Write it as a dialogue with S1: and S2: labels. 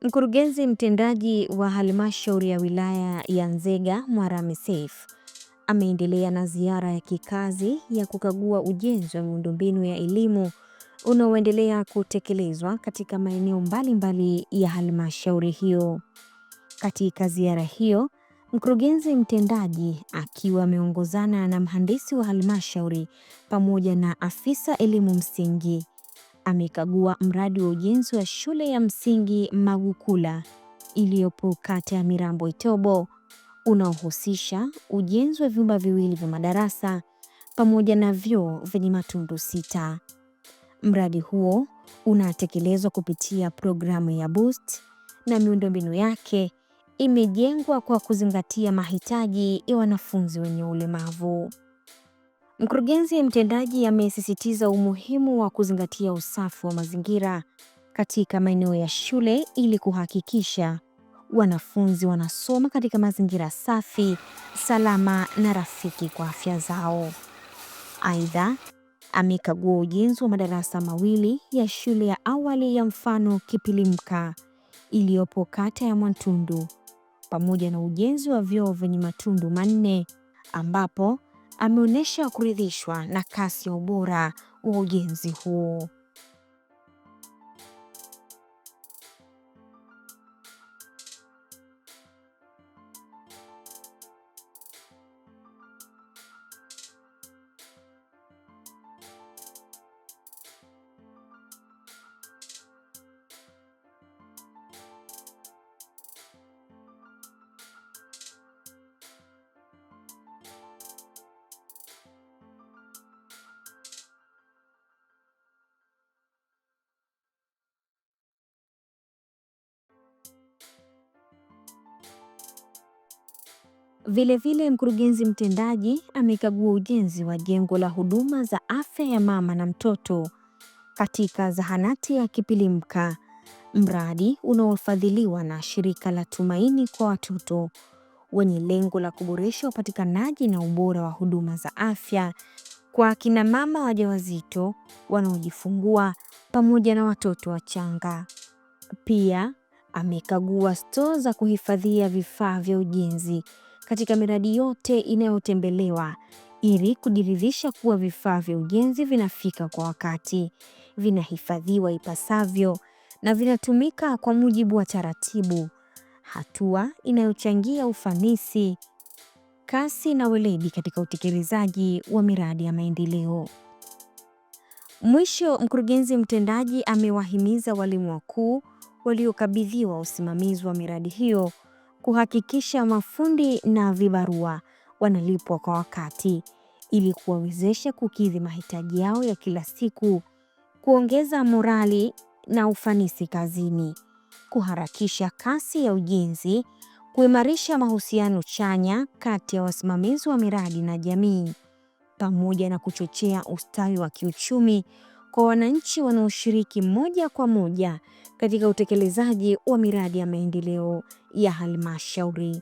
S1: Mkurugenzi mtendaji wa halmashauri ya wilaya ya Nzega Mwarami Seif ameendelea na ziara ya kikazi ya kukagua ujenzi wa miundombinu ya elimu unaoendelea kutekelezwa katika maeneo mbalimbali ya halmashauri hiyo. Katika ziara hiyo, mkurugenzi mtendaji akiwa ameongozana na mhandisi wa halmashauri pamoja na afisa elimu msingi amekagua mradi wa ujenzi wa shule ya msingi Magukula iliyopo kata ya Mirambo Itobo unaohusisha ujenzi wa vyumba viwili vya madarasa pamoja na vyoo vyenye matundu 6. Mradi huo unatekelezwa kupitia programu ya BOOST na miundombinu yake imejengwa kwa kuzingatia mahitaji ya wanafunzi wenye ulemavu. Mkurugenzi mtendaji amesisitiza umuhimu wa kuzingatia usafi wa mazingira katika maeneo ya shule ili kuhakikisha wanafunzi wanasoma katika mazingira safi, salama na rafiki kwa afya zao. Aidha, amekagua ujenzi wa madarasa mawili ya shule ya awali ya mfano Kipilimka iliyopo kata ya Mwantundu pamoja na ujenzi wa vyoo vyenye matundu 4 ambapo ameonyesha kuridhishwa na kasi ya ubora wa ujenzi huo. Vilevile, mkurugenzi mtendaji amekagua ujenzi wa jengo la huduma za afya ya mama na mtoto katika zahanati ya Kipilimka, mradi unaofadhiliwa na shirika la Tumaini kwa Watoto wenye lengo la kuboresha upatikanaji na ubora wa huduma za afya kwa kina mama wajawazito, wanaojifungua pamoja na watoto wachanga. Pia amekagua stoo za kuhifadhia vifaa vya ujenzi katika miradi yote inayotembelewa ili kujiridhisha kuwa vifaa vya ujenzi vinafika kwa wakati, vinahifadhiwa ipasavyo na vinatumika kwa mujibu wa taratibu, hatua inayochangia ufanisi, kasi na weledi katika utekelezaji wa miradi ya maendeleo. Mwisho, mkurugenzi mtendaji amewahimiza walimu wakuu waliokabidhiwa usimamizi wa miradi hiyo kuhakikisha mafundi na vibarua wanalipwa kwa wakati ili kuwawezesha kukidhi mahitaji yao ya kila siku, kuongeza morali na ufanisi kazini, kuharakisha kasi ya ujenzi, kuimarisha mahusiano chanya kati ya wasimamizi wa miradi na jamii, pamoja na kuchochea ustawi wa kiuchumi kwa wananchi wanaoshiriki moja kwa moja katika utekelezaji wa miradi ya maendeleo ya halmashauri.